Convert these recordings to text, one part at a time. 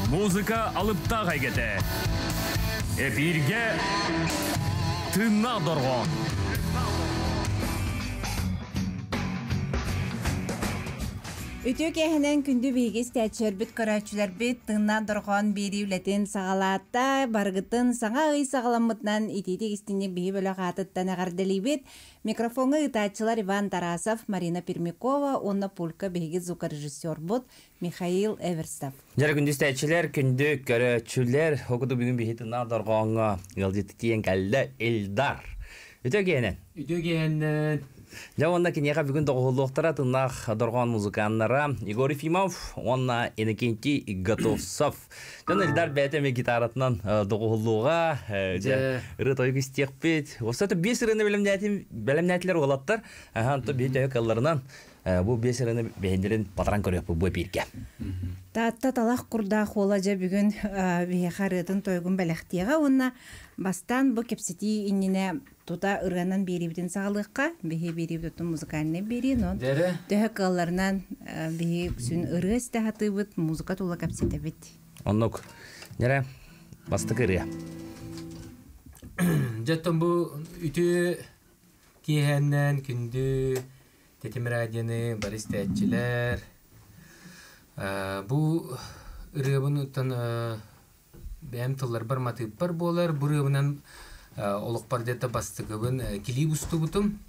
Музыка алыптаах эйгэтэ. Эпииргэ тыыннаах дорҕоон. Үтүө киэһэнэн күндү биһиги истээччилэрбит, көрөөччүлэрбит тыыннаах дорҕоон биэрии үлэтин саҕалаата. Барыгытын саҥа ый саҕаламмытынан итиитик истиҥник биһи бөлөх аатыттан эҕэрдэлиибит. Микрофоҥҥа ыытааччылар Иван Тарасов, Марина Пермякова уонна пулька биһиги звукорежиссербут Михаил Эверстов. Дьэ күндү истээччилэр, күндү көрөөччүлэр, ол курдук бүгүн биһи тыыннаах дорҕооҥҥо ыалдьыт тиийэн кэллэ Эльдар. Үтүө киэһэнэн. Үтүө киэһэнэн. Дьэ уонна киниэхэ бүгүн доҕуһуллуохтара тыыннаах дорҕоон музыканнара Егор Ефимов уонна Иннокентий Готовцев. Дьон Эльдар бэйэтэ эмиэ гитаратынан доҕуһуллуоҕа, дьэ ырыа-тойук истиэхпит. Уопсайа биэс ырыаны бэлэмнээтилэр уолаттар. Аха, онтон биһи төһө кыалларынан бу биэс ырыаны бэһиннэрин батаран көрүөхпүт бу эпииргэ. Таатта талах курдаах уола дьэ бүгүн биһиэхэ ырыатын тойугун бэлэхтиэҕэ уонна бастаан бу кэпсэтии иннинэ тута ырыанан биэриибитин саҕалыахха. Биһи биэриибит оттон музыкальнай биэрии, но төһө кыалларынан биһи үксүн ырыа истэ сатыыбыт, музыка тула кэпсэтэбит. Оннук. Нэрэ, бастакы ырыа. Дьэ, оттон бу үтүө киэһэннэн күндү Тэтим радионы бары истээччилэр. Бу ырыабын оттон бэйэм тылларбар матыыппар буолар. Бу ырыабынан олохпор где-то бастакыбын килиип устубутум.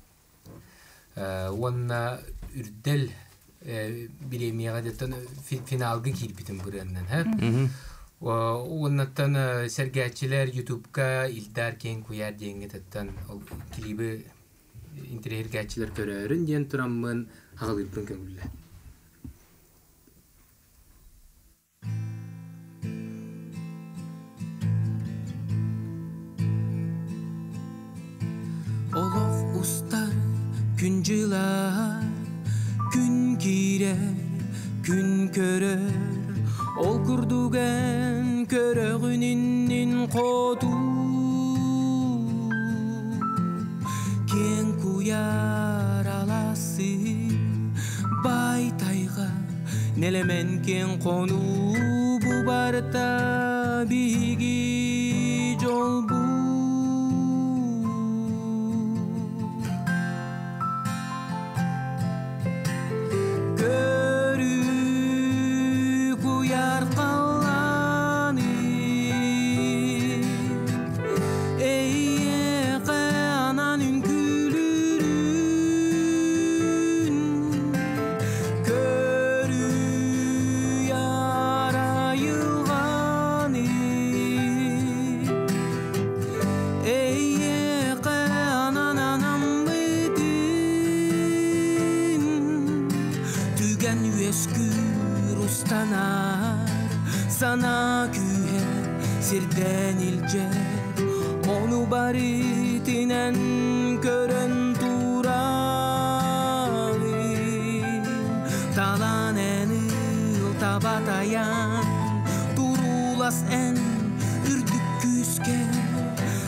Уонна үрдэл бириэмийэҕэ где-то финалга киирбитим бу ырыаннан. Уоннаттан сэргээччилэр Ютубка Илдар киэҥ куйаар диэҥҥэ таттан ол клибы интэриэһиргээччилэр көрөөрүн диэн тураммын аҕалыырбын көҥүллэ. Олох устар күн дьылаар, күн киирэр, күн көрөр, ол курдук эн көрөҕүн иннин хоту. Киэҥ куйаар аласы, баай тайҕа, нэлэмэн киэҥ хонуу бу барыта биһиги дьолбут. Көрүү куйаар халлааны эйиэхэ анаан үҥкүүлүүрүн көрүү арайылҕаны Эйиэхэ ананаммытын Түгэн үөскүүр устанар Санаа күүһэ сирдэн илдьэр Ону барытынан көрөн турабын Талан эн ыл таба тайан Туруулас эн үрдүк күүскэ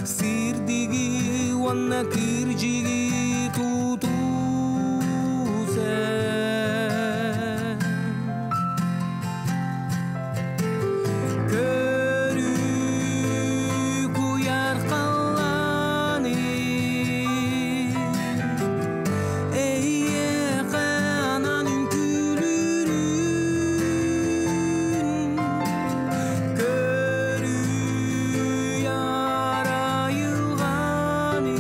Сирдиги уонна кирдьиги тутуу сэн Көрүү куйаар халлааны Эйиэхэ анаан үҥкүүлүүрүн Көрүү айылҕаны.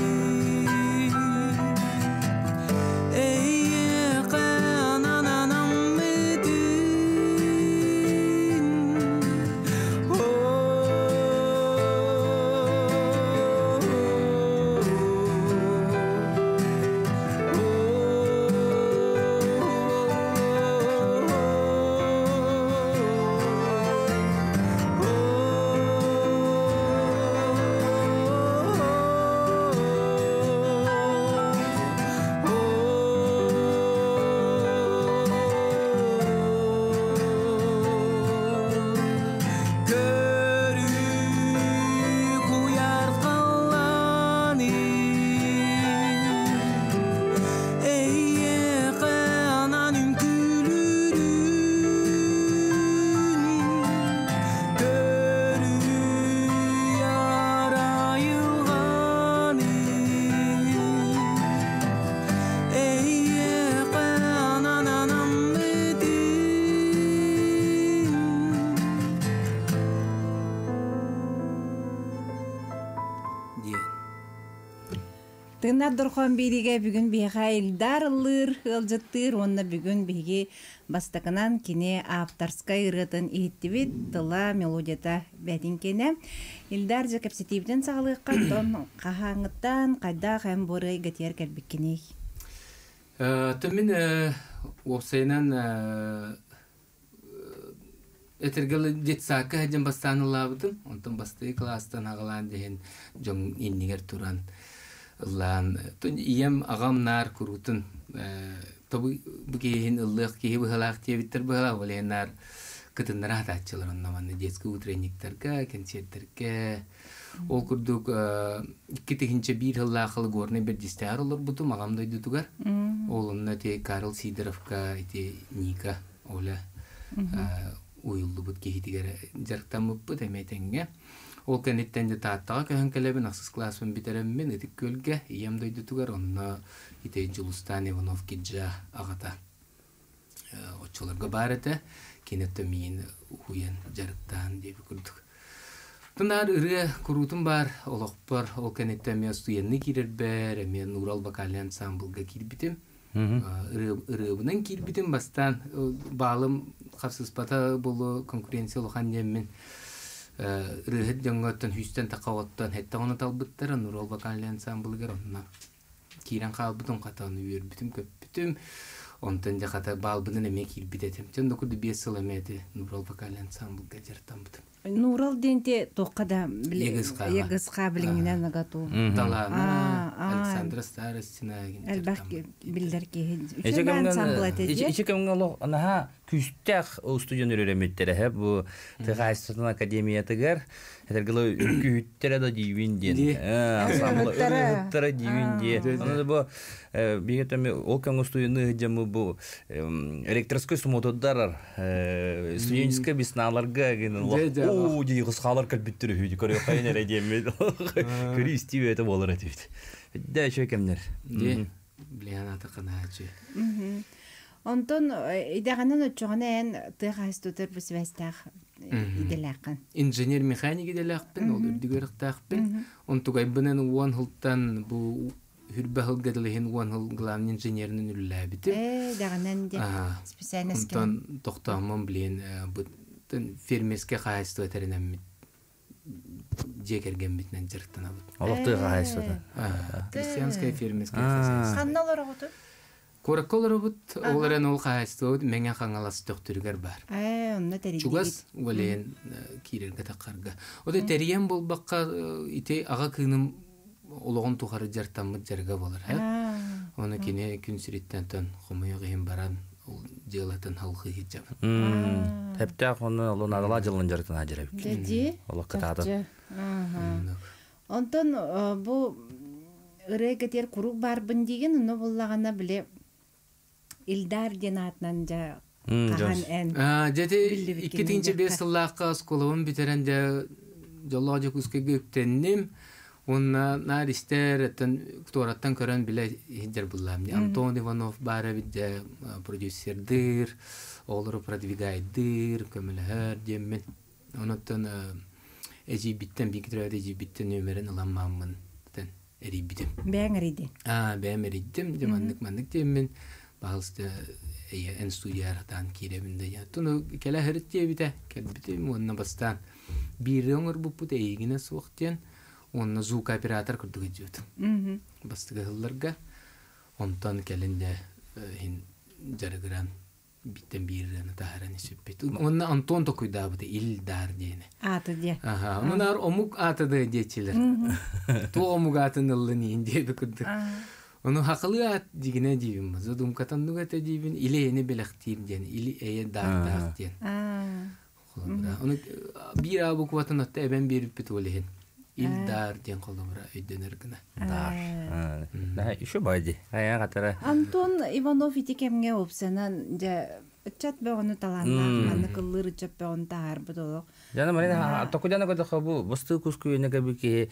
Тыынар дорхон бииригэ бүгүн биһиэхэ Ильдар ыллыыр, ыалдьыттыыр уонна бүгүн биһиги бастакынан кини авторскай ырыатын иһиттибит, тыла, мелодията бээтин киэнэ. Ильдар дьэ кэпсэтиибитин саҕалыахха, оттон хаһааҥҥыттан, хайдах эн бу ырыа эйгэтигэр кэлбиккиний? Мин уопсайынан Этэргэ детсадка сылдьан бастаан ыллаабытым. Онтон бастакы кылаастан аҕалаан диһин дьон иннигэр туран ыллаан. Ийэм, аҕам наар куруутун тобу бу киһин ыллыах киһи быһалаах диэбиттэр быһалаах. Ол иһин наар кытыннара сатааччылар онно манна детский утренниктарга, концертэргэ. Ол курдук 2001 сыллаах Горнай Бэрдистээҕэр олорбутум аҕам дойдутугар. Ол онно ити Карл Сидоровка ити Ника Оля уйуллубут киһитигэр дьарыктаммыппыт эмиэ тэҥҥэ. Ол кэнниттэн дьэ Тааттаҕа көһөн кэлэбин, ахсыс кылааспын бүтэрэммин Ытык Күөлгэ ийэм дойдутугар онно ити Дьулустаан Иванов Киджа аҕата оччолорго баар этэ. Кини оттон миигин уһуйан дьарыктаан диэбит курдук. Тунаар ырыа куруутун баар олохпор ол кэнниттэн эмиэ студенныы киирэрбэр, эмиэ Нурал вокальный ансамблга киирбитим. Ырыабынан киирбитим бастаан баалым хапсыспата буолуо конкуренция улахан диэммин ырыаһыт дьоҥҥоттон сүүстэн тахха оҕоттон сэттэ оҕону талбыттара Нурал вокальный ансамблыгар онно киирэн хаалбытым хата ону үөрбүтүм көппүтүм онтон дьэ хата баалбынан эмиэ киирбит этим дьон да курдук 5 сыл эмиэ ити Нурал вокальный ансамблга дьарыктаммытым. Нурал диэн те туохха да ЕГСХ билиҥҥинэн нагату. Талаана Александра Старостина элбэх биллэр киһи. Ичи кэмҥэ олох наһаа күүстээх студент үөрэммиттэрэ бу Тыхаайыстыбатын академиятыгар этэргэлэ үҥкүүһүттэрэ да диибин диэн ансамбла диибин диэн. Ону бу биһиги төмү ол кэмҥэ студенны сылдьаммыт бу электрическай сумотурдар студенческай весналарга оо дии кысхаалар кэлбиттэр үһү көрүөххэйин эрэ диэммит көрүү истии бэйэтэ буолар этибит дэ үчүгэй кэмнэр ди билиэн ата канаачы Онтон идэҕинэн оччоҕуна эн тыа хаһыстытыр бу сибээстээх идэлээххин. Инженер-механик идэлээхпин, ол үрдүк үөрэхтээхпин. Онтугайбынан уон сылтан бу Хүрбэ сылга дылы иһин уон сыл главный инженеринэн үлэлээбитим. Ээ, даҕанан диэн специальность Онтон тохтооммун билин фермерскэй хаһаайыстыба тэринэммит дьиэ кэргэммитинэн дьарыктанабыт. Олохтуй хаһаайыстыбата. Крестьянская фермерская хозяйство. Ханна олороҕутуй? Куоракка олоробут, ол эрэн ол хаһаайыстыбабыт Мэҥэ Хаҥалас Төхтүрүгэр баар. Ээ, онно тэрийдигит. Чугас уолэйэн киирэргэ таххарга. Отой тэрийэн буолбакка ити аҕа кыыным олоҕун тухары дьарыктаммыт дьарыга буолар. Ону кини күн сириттэн тон хомойуох иһин баран ол дьыалатын халҕыы сылдьабын. Тэптээх онно олон арала дьылын дьарыктана дьарабит. Дьи. Олох кытаатын. Онтон бу ырыа кэтиэр куруук баарбын диигин, онно буллаҕына били Илдар диэн аатынан дьэ хаһан эн Дьэ 2005 сыллаахха оскуолабын бүтэрэн дьэ дьоллоох Дьокуускайга үктэнним. Уонна наар истэр, оттон туораттан көрөн билэ иһдэр буллаам. Антон Иванов баар эбит дьэ продюсердыыр, оҕолору продвигайдыыр, көмөлөһөр диэммин. Онуттан эдьиийбиттэн, бииргэ төрөөбүт эдьиийбиттэн нүөмэрин ылан мааммын эрийбитим. Бэйэҥ эрийдиҥ? Аа, бэйэм эрийдим. Дьэ маннык-маннык диэммин, пожалуйста, эн студияҕар сатаан киирэбин да диэн. Оттон кэлэ сырыт диэбитэ, кэлбитим уонна бастаан биири оҥорбуппут эйигинэ суох диэн уонна звукооператор курдук илдьибитим. Бастакы сылларга. Онтон кэлин дьэ иһин дьарыгыран биттэн биир ырыаны таһааран испиппит. Уонна Антон токуйдаабыта Ил-Дар диэни. Аата диэ. Аха, онон омук аата да диэччилэр. Туох омук аатын ыллын иин диэби курдук. Ону хахылыы аат дигинэ диибин, задумкатаннук этэ диибин, или эйэни бэлэхтиир диэн, или эйэ даартаах диэн. Холобура. Ону биир аа букватын отто эбэн биэрбиппит ол иһин. Ил-Дар диэн холобура өйдөнөр гына. Дар. Еще бади. Ая катара. Антон Иванов ити кэмҥэ уопсанан дьэ ыччат бөҕөнү талааннаах маннык ыллыыр ыччат бөҕөнү таһаарбыт олох. Жана Марина токудана көтөхө бу бастыы куску үйэнэ би киһи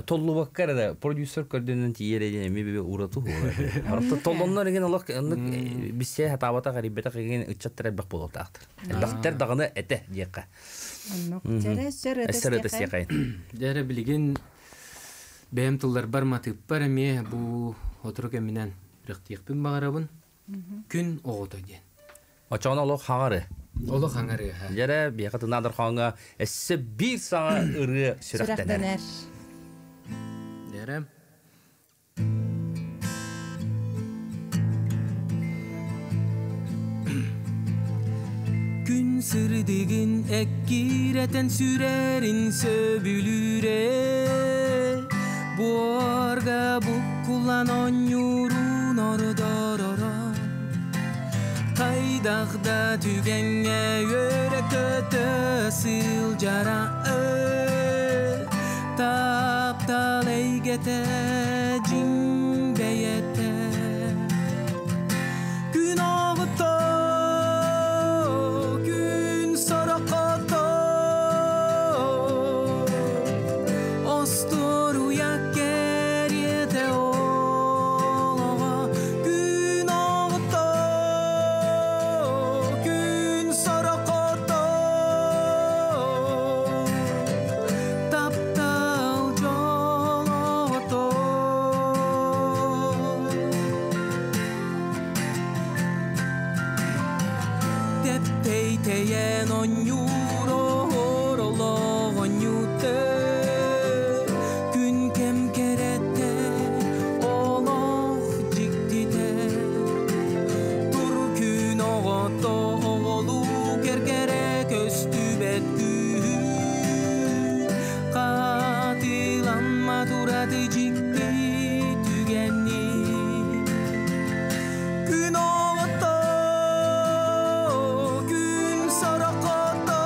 толлубакка эрэ продюсер көрдөнөн тиийэр диэн эми би урату буолар. Арта толлоннор еген олох оннук биссе хатаабата гарибета еген ыччаттар элбэх буолуохтаахтар. Элбэхтэр даҕаны этэ диэххэ. Оннук. Дьэрэ сөр Эссер ытыстыахай. Дьэрэ билигин. Бэйэм тылларбар матыыппар эмиэ бу сотору кэминэн үрэхтиэхпин баҕарабын. Күн оҕото диэн. Оччоҕуна олох хаҥары. Олох хаҥарыаһа. Дьэрэ, биһиэхэ тыыннаах дорҕооҥҥо өссө биир саҥа ырыа сүрэхтэнэр. Сүрэхтэнэр. Дьэрэ. Күн сырдыгын эккирэтэн сүрэрин сөбүлүүрэ Буорга буккуллан оонньуурун ордороро Хайдах да түгэҥҥэ үөрэ-көтө сылдьара Таптал эйгэтэ дьиҥ бэйэтэ Күн оҕото, күн сорохото Остуоруйа кэриэтэ олоҕо Күн оҕото, күн сорохото Таптал дьолото Тэптэйтэйэн оонньуур олох оонньуута Күн кэм кэрэтэ олох дьиктитэ Тур күн оҕото оҕолуу кэргэрэ көстүбэт күүһү Хатыламмат ураты дьикти түгэни Күн оҕото, күн сорохото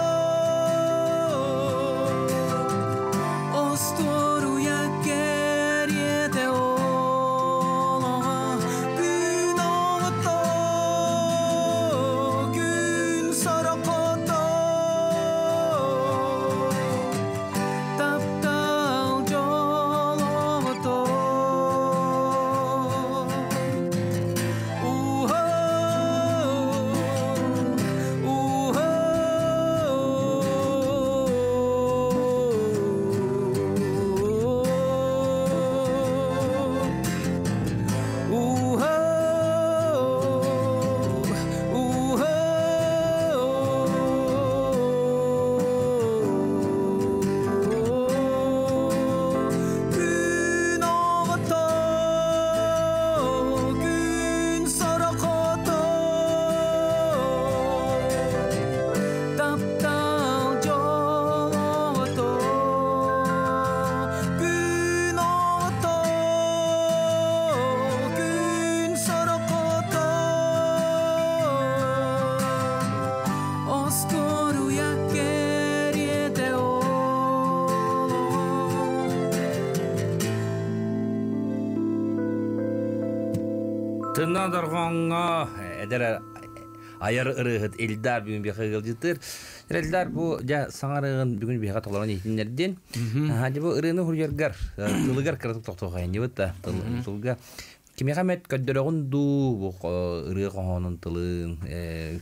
Остуоруйа кэриэтэ олоҕо Күн оҕото, күн сорохото Таптал дьолото Уһо, уһо, уһо, уһо. Күн оҕото, күн сорохото Таптал дьолото Күн оҕото, күн сорохото Остуоруйа кэриэтэ олоҕо Тыыннаах дорҕооҥҥо эдэр айар ырыаһыт Эльдар бүгүн биһиэхэ ыалдьыттыыр. Эльдар бу дьэ саҥа ырыаҕын бүгүн биһиэхэ толорон иһитиннэрдин. Дьэ бу ырыаны суруйаргар тылыгар кыратык тохтуохайынньыбыт да тылга кимиэхэ эмэт көрдөрөҕүн дуу бу ырыа хоһоонун тылын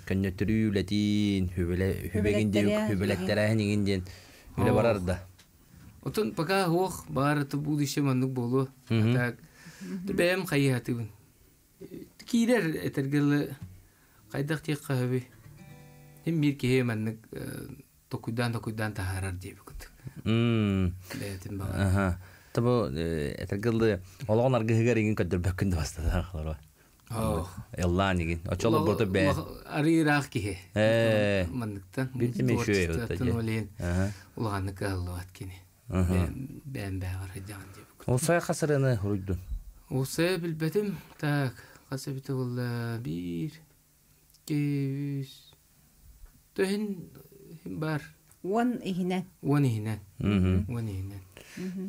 көннөттөрүү үлэтин хүбэгин диэн хүбэлэттэрээһин иҥин диэн үлэ барар да. Отон пока суох баар это будущее маннык буолуо. Так бэйэм хайыһатыбын. Киирэр этэргэ хайдах диэххэ сөбүй? Хим биир киһи маннык токуйдаан токуйдаан таһаарар диэбит курдук. Бэйэтин баҕар. Табы этэргэ олоҕун аргыһыгар иҥин көрдөрбөккүн да бастатан Ыллаан игин. Очолор бото бэ. Арыыраах киһи. Манныктан. Билтим үшүөй творчествоттан олейин улаханнык кыһаллыбат кини. Бэйэм бэйэҕэр сылдьаҕын диэбит. Ол хас ырыаны хуруйдун? Уусая билбэтим. Так, хас эбитэ буолла? Биир, икки, үс. Төһүн бар. Уон иһинэн. Уон иһинэн. Уон иһинэн.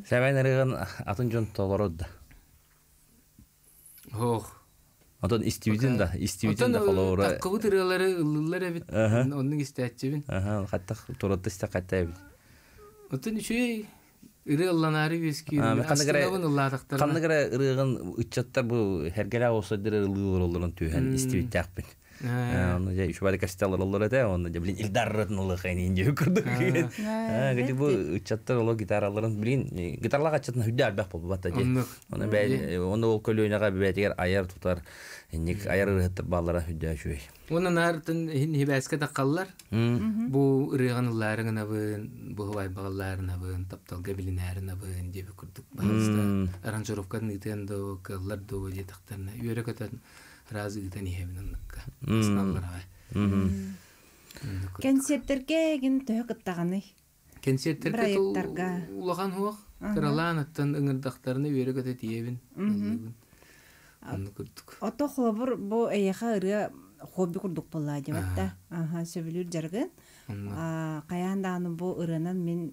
Сэмэн ырыгын атын дьон толород да. Ох. Отон истибитин да, истибитин да холоура. Таккыбыт ырыалары ыллылар эбит. Оннук истээччибин. Аха, хаттах туратта истэ хатта эбит. Отон үчүгэй ырыа ылланаары үөскүүр. Астынабын ыллаатахтарына. Ханнык эрэ ырыагын ыччаттар бу хергелээ олсоддер ылыы олороллорун түһэн истибиттээхпин. Оны же үчүбады касталар олор эте, оны же блин Илдарратын олы хайнин же курдук. Гити бу ычаттар оло гитараларын блин гитарлага ачатын хүдә албах болбу батта же. Оны бә оны ол көлөнәгә бәтигер аяр тутар. Инник аяр ырыттыр баллара хүдә шуй. Оны нартын хин хибәскә такаллар. Бу ырыганларын абын, бу хубай багалларын абын, тапталга билинәрин абын дип күрдүк. Баһыста аранжировканы итен до кыллар до ди тактарна. Үөрә көтөн разы итен ихебин анныкка. Асналлар. Концерттерге ген төһө кыттаганы. Концерттерге улаган хуак. Кыралаан аттан ыңырдактарны үөрә көтө тиебин. Анны күрдүк. Ото холобур бу эйэхэ ырыа хобби курдук болла дебатта. Аха, сөбүлүр жаргын. Каян дааны бу ырыанан мен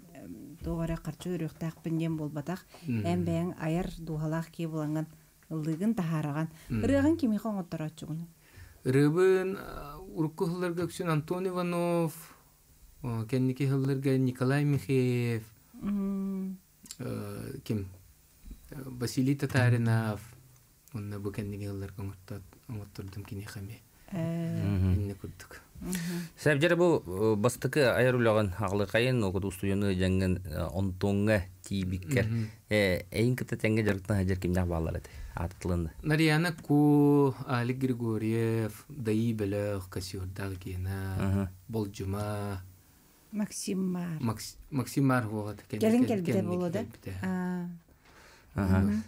тугара карчы үрүхтаакпын диэн болбатах. Эн бэйэҥ айар дуухалаах кии буланган ыллыгын тахаараган. Ырыагын кими хоҥотторооччугун? Ырыбын урукку хылларга өксүн Антон Иванов, кенники хылларга Николай Михеев, ким? Василий Татаринов, онна бу кенники хылларга оңоттордум кини хами. Инне күрдүк. Сәбжер бу бастыкы аяр улаган аглы кайын окут устуяны жаңгын онтоңга тибиккер. Эйин кыта теңге жарыктан хажар кимнах баллар эти. Атытлынды. Нарьяна Ку, Алик Григорьев, Даи Белөх, Кассиордаг Гена, Болжума, Максим Мар. Максим Мар хугат. Келин келбите болу да?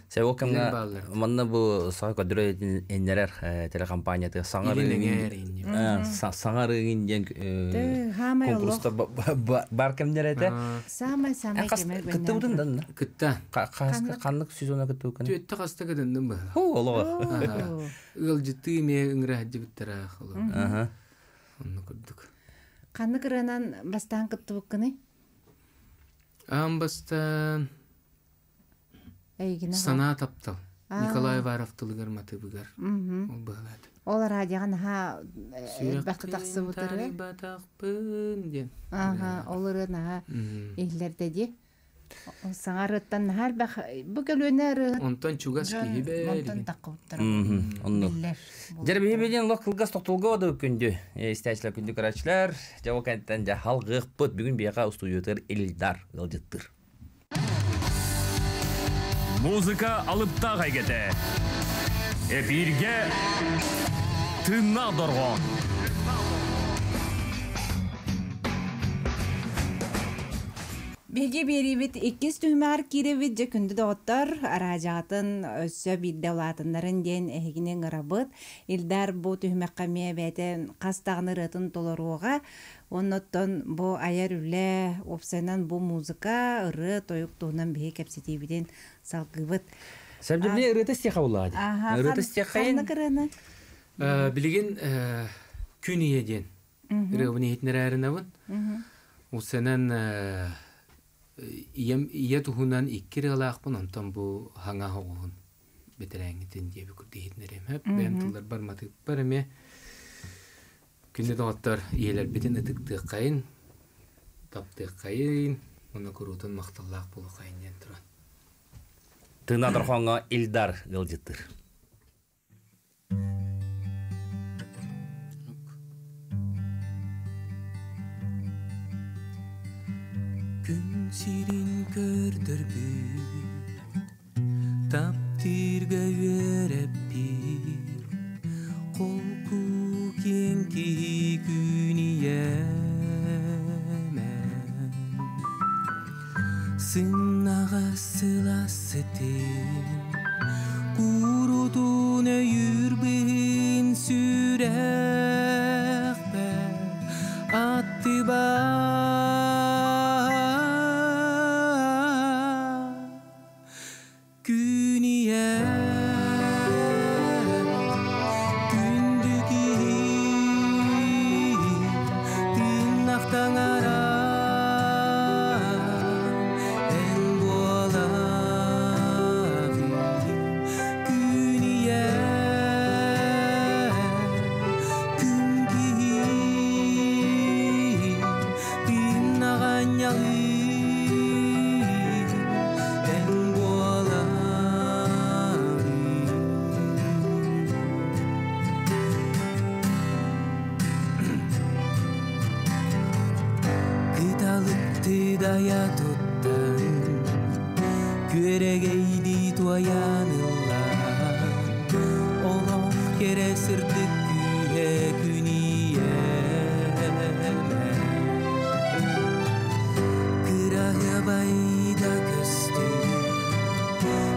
Сәб ол кемге манна бу сага көдөрө эннерер телекомпанияты саңар саңар ден конкурста бар кемнер эте. Самай самай кеме Кытты удun да? Кытта. Каннык сезона кытты укын. Төттө каста кыдындым ба. Ху, олого. Ыл жыты ме ыңра жибиттера холо. Онну көрдүк. Каннык ырынан бастан кытты буккыны? Ам бастан Сана таптал. Николай Варов тылыгар матыбыгар. Ол быгалады. Ол радиоган ха бакы тахсы бутыры. Батақпын ден. Ага, ол ырын ха ихлерде Саңарыттан хар бах бу көлөнөр. Онтон чугас кихибе. Онтон такыптыр. Онну. Жерби беден лох кылгас токтолго да күндү. Истәчләр күндү карачлар. Жабы кенттен жахал гыппыт бүгүн бияка устуютыр Илдар ылжыттыр. Музыка алыптақ әйгеті. Эфирге тынна доргон. Беги берибит иккис түһмәр киребит же күндү доғыттар аражағатын өссө бидде улаатыннарын ден эхигинен ырабыт. Илдар бу түһмәккә мие бәтен қастағын ырытын толоруға. Онноттон бу аяр үле опсайнан бу музыка ыры тойук туһунан биһи кепсетибиден салгыбыт. Сәбдебне ырыты стеха булады. Ырыты стехайын. Кырыны. Билген күн иеден. Ырыбын иетнер әрінабын. Усенен ие тухунан иккир ылаахпын, онтон бу хаңа хоҕуһун бетерээҥитин диэби курдиһитнерем хэп бэм тыллар барматыппар эме күнү доҕоттор иелербитин ытыктыаккайын таптыаккайын уна куруутун макталлаах булукайын диэн туран. Тына дорхоңго Илдар ылжыттыр. Күн сирин көрдөрбүт, таптырга өрөппит, колку кеңки күн иемен. Сыннага сыласытын, курутун өйүрбүн сүрәкпе, аттыба Кыдайа туттан, күөрэгэйдии туойан ыллаан, олох кэрэ сырдык күүһэ күн ийэм Кыраһыабайда көстүү,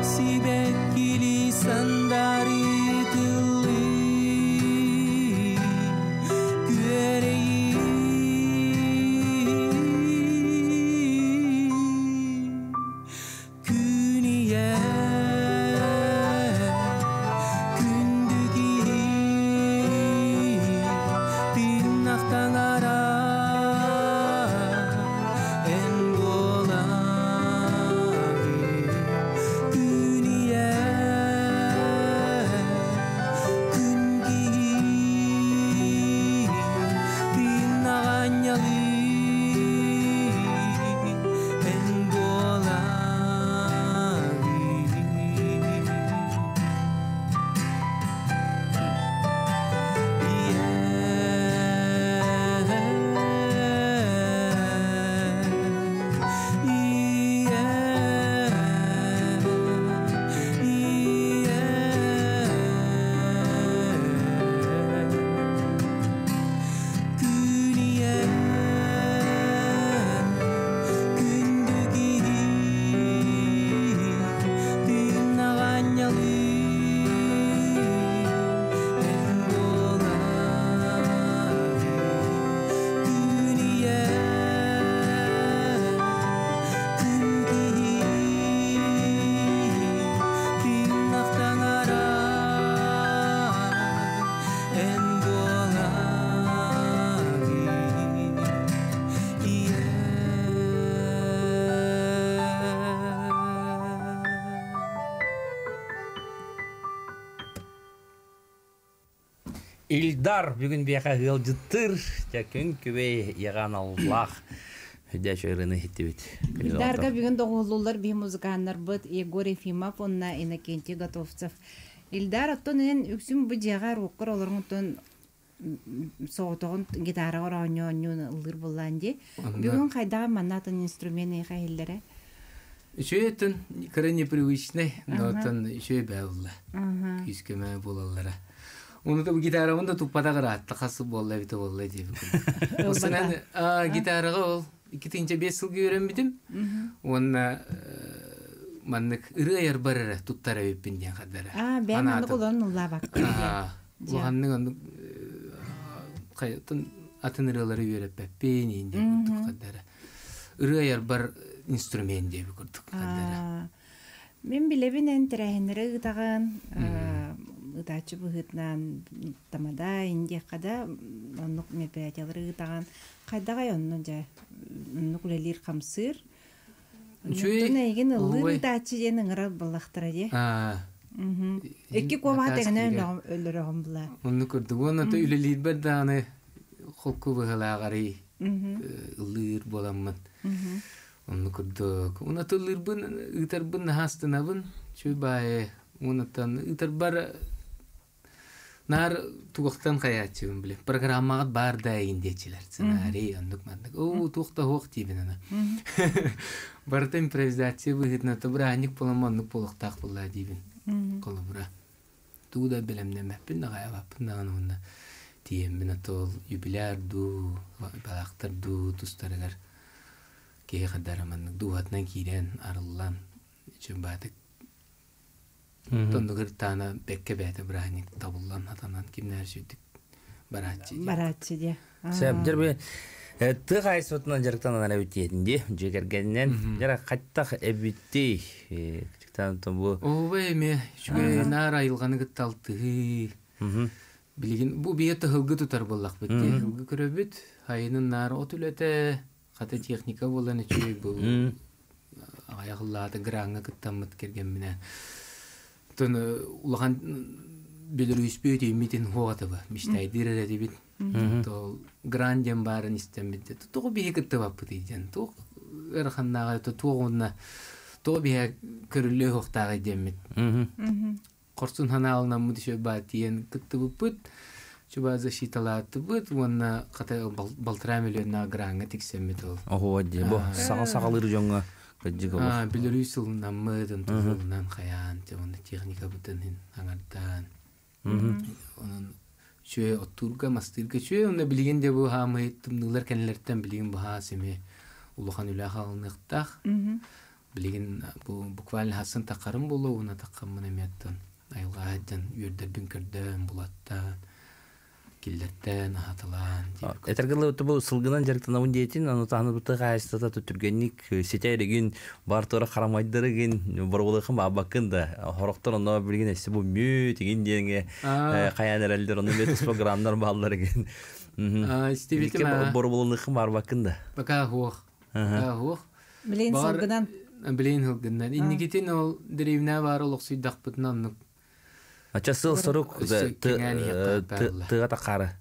сибэккилии сандаарыы тыллыы, күөрэйии. Күн ийэ, күндү киһи, тыыннах таҥара, эн буолаҕын. Күн ийэ, күн киһи, тыыннах аанньалы, эн буолаҕын. Күн ийэ, күндү киһи, тыыннах аанньалы, эн буолаҕын. Күн ийэ, күн киһи, тыыннах таҥара, эн буолаҕын. Ийэ. Ильдар бүгүн биэхэ ыалдьыттыыр, дьэ күн күбэй ийэҕэ аналлаах дьэ ырыаны иһиттибит. Ильдарга бүгүн доҕуһуллууллар биһи музыканнарбыт Егор Ефимов уонна Иннокентий Готовцев. Ильдар оттон эн үксүн бу дьиэҕэ руоккар олорон соҕотоҕун гитараҕа оонньуу оонньуун ыллыыр буоллаан дии. Бүгүн хайдаҕа манна атын инструмент эйиэхэ иһиллэрэ? Үчүгэй өттүн кыра непривычный, но оттон үчүгэй бээ буолла. Күүс-көмө буолаллара. Уну да гитарабын да туппатах ыраатта хас буолла эбитэ буолла диэбит. Осынан гитараҕа ол 2005 сылга үөрэммитим. Уонна маннык ырыа айарбар эрэ туттар эбиппин диэн хардара. Аа, бэйэм маннык улахан ыллаабаккын. Улаханнык оннук атын ырыалары үөрэппэппин иин диэн курдук хардара. Ырыа айарбар инструмент диэби курдук хардара. Мин билэбин эн тэрээһиннэри ыытаҕын, ыытааччы быһыытынан тамада индиэххэ да оннук мероприятиялары ыытаҕын. Хайдаҕай онно дьэ оннук үлэлиир хамсыыр. Үчүгэй. Оттон эйигин ыллыыр ыытааччы диэн ыҥырар буоллахтара дии. Икки куобаҕа тэҥинэ өлөрөҕүн була. Оннук курдук. Уонна то үлэлиирбэр даҕаны холку быһалааҕарый ыллыыр буоламмын. Оннук курдук. Уонна ыллыырбын, ыытарбын наһаа астынабын. Үчүгэй баайы. Уоннаттан ыытарбар наар тугахтан хайааччыбын биле. Программаҕыт баар да эйин диэччилэр. Сценарий, оннук маннык. Оо, туох да суох диибин аны. Барыта импровизация быһыытынан то бырааһынньык буолан оннук буолуохтаах буоллаа диибин. Холобура. Тугу да бэлэмнэммэппин даҕайабаппын даҕаны уонна тиийэммин а то ол юбиляр дуу, балаактар дуу тустарыгар киһи хадара маннык дууһатынан киирэн арыллан үчүн баатык тоннугар таана бэккэ бэйэтэ бырааһынньык табыллан хатанан кимнээр сүүрдүк барааччы диye. Барааччы диye. Сөп, дьэр тыа хаһаайыстыбатынан дьарыктанан эбиттиэтин дии, дьиэ кэргэнинэн. Дьара хаттах эбиттий. Бу Оба эми үчүгэй наар айылҕаны кытта алтыһыы. Билигин бу бие тыһылгы тутар буоллахпыт дии. Тыһылгы көрөбүт. Айынын наар от үлэтэ, хата техника буолан үчүгэй бу. Аҕайах граҥҥа кыттаммыт кэргэмминэ. Тон улахан Белорусьпе өтүймитин хуоҕатыба. Мечтайдыыр эрэ То гран диэн баарын истэммит. Тоҕо биһи кыттыбаппытый диэн. Туох ыараханнааҕа то туох уонна тоҕо биһи көрүллүө суохтааҕый диэммит. Хорсун ханаалынаммыт еще баа тиийэн кыттыбыппыт. Чуба защиталаатыбыт уонна хата балтараа миллионнаах граҥҥа тиксэммит ол. Оһуо дии. Бу саҥа саҕалыыр дьоҥҥо кырдьык олох. Аа, Бүлөрүү сылынаммыт, онтон сылынан хайаан, дьэ уонна техникабытын иһин аҥардаан. Онон үчүгэй оттуурга, мастыырга үчүгэй. Онно билигин де бу хаамый тымныылар кэннилэриттэн билигин бу хаас эмиэ улахан үлэ хаалыныахтаах. Билигин бу буквально хассын таххарым буолуо уонна таххаммын эмиэ оттон айылҕа сылдьан үөрдэрбин көрдөөн, булаттаан, киллэртээн, аһаталаан диэбит. Этэргэ дылы бу сылгынан дьарыктанабын диэтин, аны таһны бу тыа хаһаайыстыбата түргэнник ситэ эригин, бар туора харамайдарыгын, боруобалыахын баабаккын да, хорохтор онно билигин эссе бу мүөт игин диэҥэ хайаан эрэллэр, онно мүөт туспа граммнар бааллар игин. Истибитим аа. Боруобаланыахын баарбаккын да. Пока суох. Пока суох. Билин сылгынан. Билин сылгынан. Инникитин ол дэриэбинэ баар олохсуйдахпытына оннук Ача сыл сорук тыга таххары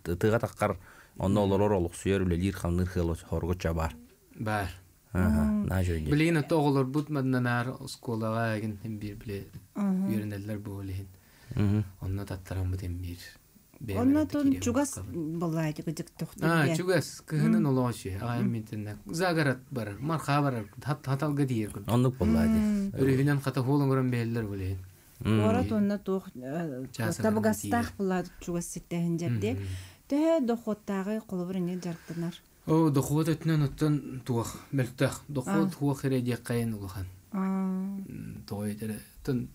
тыга таххар онно олорор олохсуйар үлэлиир хамныыр хыал хоргучча бар. Бар. Наһаа үчүгэй. Билигин ото оҕолорбут маннанаар оскуолаҕа эгин биир биле үөрэнэллэр буол иһин. Онно таттараммыт эмбиир. Онно тун чугас боллаайты кыдык тохтур. А, чугас кыһынын олоҕо үчүгэй. Аҕайым минтеннэ загород барар, марха барар, хаталга тиийэр курдук. Оннук боллаайты. Өрүһүнэн хата хуол оҥорон биһэллэр бұл иһин. Куорат онно туох табыгастаах булаад чугас ситтэһин дьэрди. Төһө дохуоттааҕы холобур эмиэ дьарыктанар? О, дохуот өттүнэн оттон туох мөлтөх. Дохуот хуох эрэ диэххэйин улахан. Тоҕо этэрэ оттон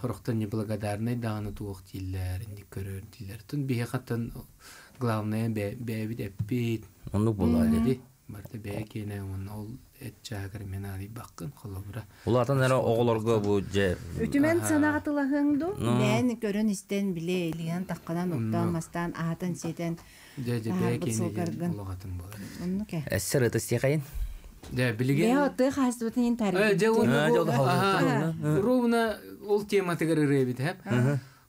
хорохтон неблагодарный даҕаны туох дииллэр, инник көрөр дииллэр. Оттон биһиэхэ оттон главное бэйэбит эппит. Оннук буоллаҕа дии. Барыта бэйэ киэнэ уонна ол эт чааһыгар мен аадыйбаккын холобура. Улаатан эрэ оҕолорго бу дьэ Үтүмэн санаҕа тылаһыаҥ дуу? Бэйэн көрөн истэн билэ илиинэн тахханан оттоон мастаан аһатан сиэтэн Дьэ дьэ бэйэ киэнэ диэн олох атын буолар. Оннук ээ. Эссер ытыстиэхэйин. Дьэ билигин Бэйэ тыа хаһаайыстыбатын иһин Э, дьэ уонна бу ровно ол тематыгар ырыабит хэп.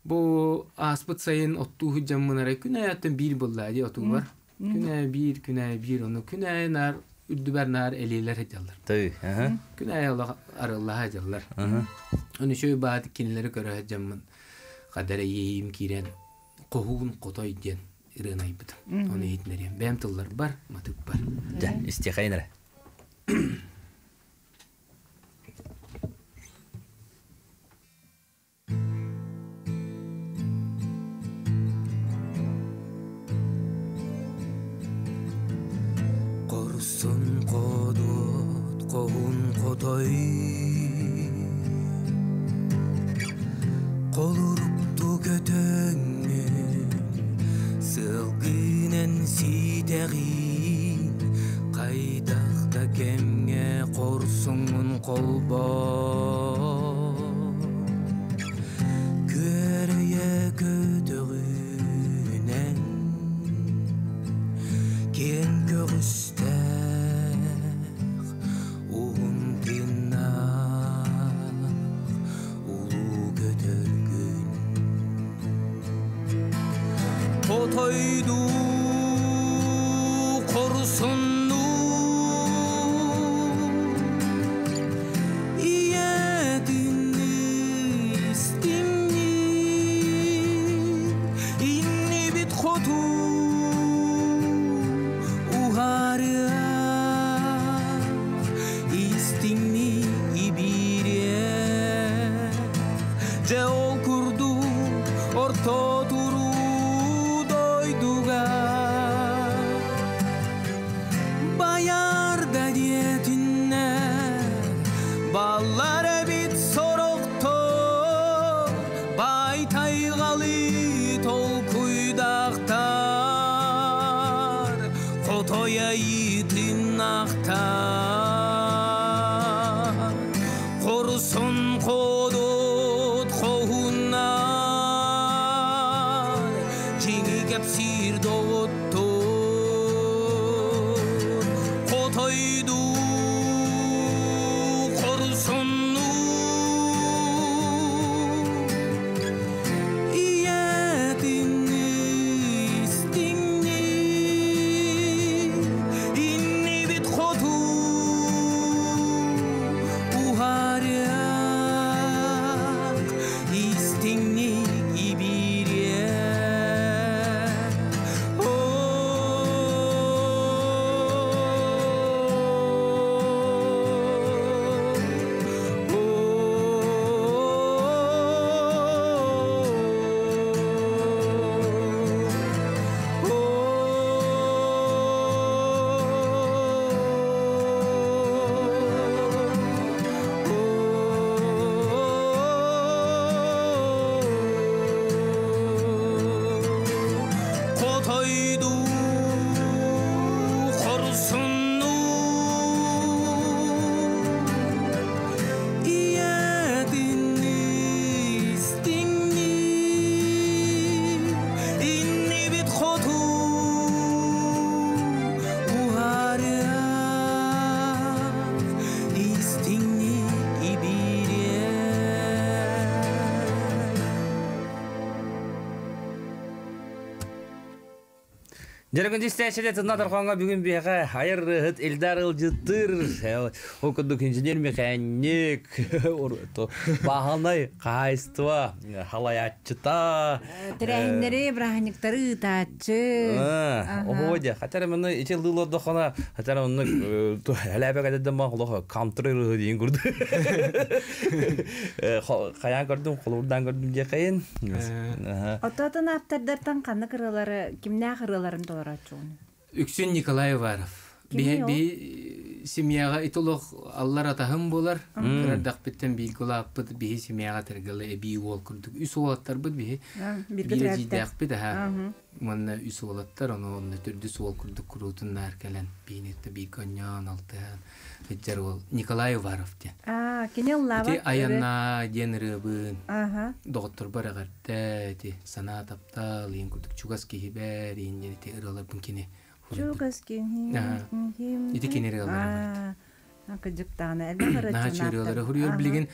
Бу ааспыт сайын оттуу сылдьаммын арай күн аайыттан биир буолла дии отуубар. Күн аайы биир, күн аайы биир, ону күн аайы наар үрдүбэр наар элиэлэр сылдьаллар. Тыы, Күн аайы олох арыллаһа сылдьаллар. Ону үчүгэй баат кинилэри көрө сылдьаммын хадара иэйиим киирэн хоһуун хотой диэн ырыаны айбытым. Ону иһитинэриэм. Бэйэм тыллар бар, матык бар. Дьэ, истиэхэйин эрэ. Хорсун ходуот, хоһун хотой Холурукту көтөҥҥүн Сылгынан ситэҕин Хайдах да кэмҥэ хорсуҥҥун холбоо Күөрэйэ көтөҕүнэн Киэҥ көҕүстээх уһун тыыннаах улуу көтөргүн Хотойдуу хорсуннуу Ийэтин истиҥниин иннибит хоту уһаарыах истиҥни ибиириэх Дьэ ол курдук орто туруу дойдуга Баярда диэтиннэр баллар эбит сорохтор бай тайҕалы толкуйдаахтар хотой айытыннаахтар хорсун ходот хоһуннар дьиҥи кэпсиир доҕоттор хотойдуу хорсуннуу Ийэтин истиҥниин иннибит хоту Дьэрэгүн истээччилэр тынна торхоҥҥо бүгүн биһиэхэ айар ырыаһыт Эльдар ыалдьыттыыр. Ол курдук инженер-механик, бааһынай хаһаайыстыба халайааччыта. Тэрээһиннэри, бырааһынньыктары ыытааччы. Оһуо дьэ, хотя маны ити ыллыылордоххуна, хотя оннук элээбэ кэдэрдэн баа олох кантри ырыһы диин курдук. Хайаан көрдүм, холуурдаан көрдүм диэхэйин. Оттоотун ааптардартан ханнык ырыалары, кимнээх ырыаларын толорооччугун? Үксүн Николай Уваров. Кимий ол? Би семьяга ити олох аллар атаһым буолар. Кырардахпыттан бииргэ улааппыт биһи семьяга тергалы эбии уол курдук. Үс уолаттарбыт биһи. Бииргэ Биир төрөөбүттэр. эдьиийдээхпит аһа. Уонна үс уолаттар, ону онно төрдүс уол курдук куруутун наар кэлэн биһини бииргэ онньоон алтыһан сылдьар уол Николай Уваров диэн. Аа, кини ыллаабат Ити айаннаа диэн ырыабын Аха. доҕотторбор эҕэрдэ ити санаа таптал иин курдук чугас киһибэр иин диэн ити ырыаларбын кини хуруйбут. Чугас киһи. Ити кини ырыалара Аа, кырдьыктаҕына элбэх Наһаа ырыаччын ырыалары хуруйар билигин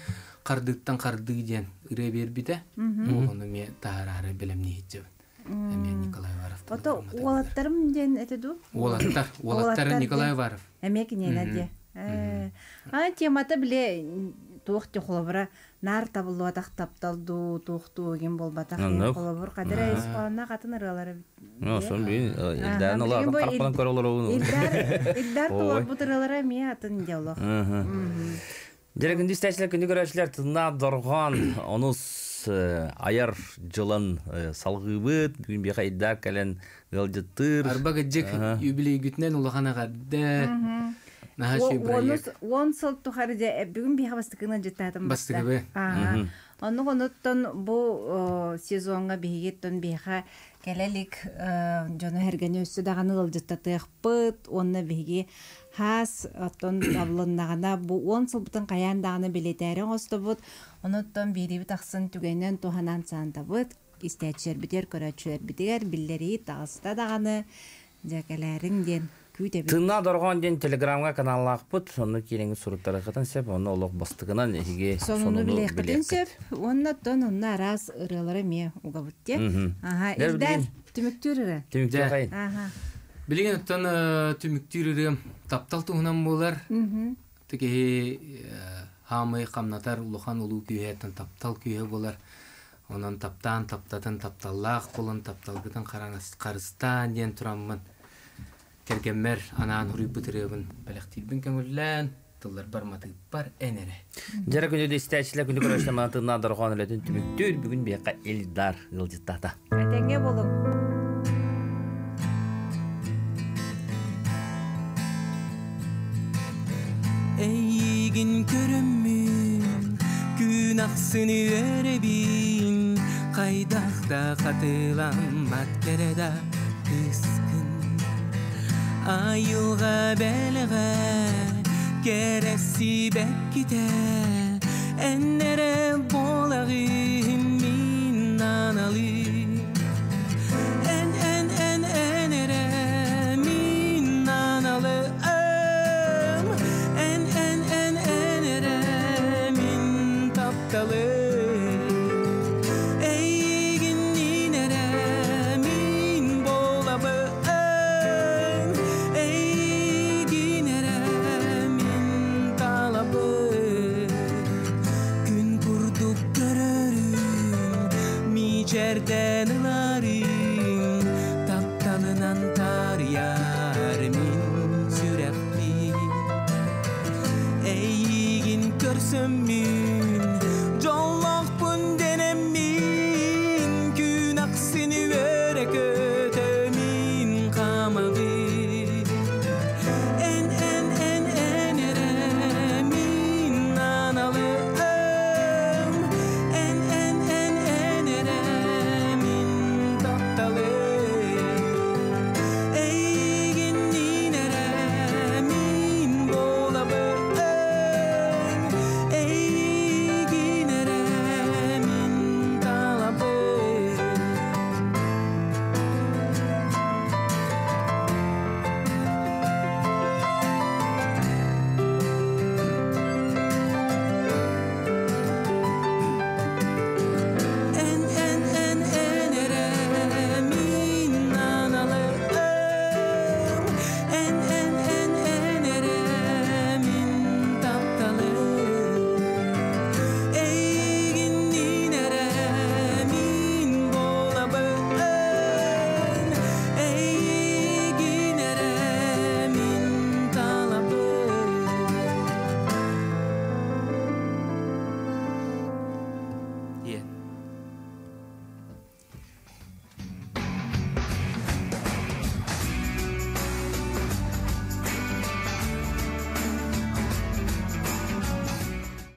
хардыыттан хардыы диэн ырыа биэрбитэ. Ону эмиэ таһараары бэлэмнииһитчэбин. Эмиэ Николай Уваров. Ото уолаттарым диэн этэ дуу? Уолаттар, уолаттар Николай Уваров. Эмиэ киниэнэ диэ. Аа, темата биле туох те холобура наар табыллуотах таптал дуу, туох дуу игин болбатах. Холобур кадыра испаанна катын ырыалары. Ну, сон бин Илдарны олар карапканан көрө олору. Илдар Илдар толорбут ырыалара эмиэ атын диалог. Дьэрэ күндү истээччилэр, күндү көрөөччүлэр, тыннаах дорҕоон онус айар дьылын салҕыыбыт. Бүгүн биһиэхэ Илдар кэлэн ыалдьыттыыр. Арба кыдьык юбилейгүтүнэн улахан эҕэрдэ. Наһаа үчүгэй бырайыак. 10 сыл тухары дьэ бүгүн биһиэхэ бастакынан дьыттаатым. Бастакыбы. Оннук онуттан бу сезоҥҥа биһигиттэн биһиэхэ кэлэ илик дьону эргэни өссө даҕаны ыалдьыттатыахпыт уонна биһиги хаас оттон табылыннаҕына бу 10 сылбытын хайаан даҕаны билэтээри оҥостобут. Онуттан биирибит ахсын түгэнэн туһанан саантабыт истээччилэрбитигэр, көрөөччүлэрбитигэр биллэрии таҕыста даҕаны дьэ кэлээриҥ диэн күүтэбит. Тынна дорҕоон диэн телеграмҥа каналлаахпыт, онно киирэҥҥит суруттарыаххытын сөп, онно олох бастыкынан эһиги сонуну билиэххитин сөп. Уонна оттон онно араас ырыалары эмиэ угабыт диэ. Аха, Илдар түмүктүүр ырыа. Түмүктүүр хайын. Аха. Билигин оттон түмүктүүр ырыам таптал туһунан буолар. Киһи хаамый хамнатар улахан улуу күүһэттэн таптал күүһэ буолар. Онон таптаан, таптатын, тапталлаах буолан, тапталгытын харыстаан диэн тураммын кэргэммэр анаан хуруйбут ырыабын бэлэхтиирбин көҥүллээн, тылларбар матыыппар эн эрэ. Дьэрэ күнү истээччилэр, күнү көрөөччүлэр маанатынна дорҕоон үлэтин түмүктүүр. Бүгүн биһиэхэ Илдар ыалдьыттаата. Этэҥҥэ буолуҥ. Эйигин көрөммүн, күн ахсын үөрэбин, хайдах да хатыламмат кэрэ да кыыскын. Айылҕа бэлэҕэ, кэрэсибэккитэ, эн эрэ буолаҕын мин аналым.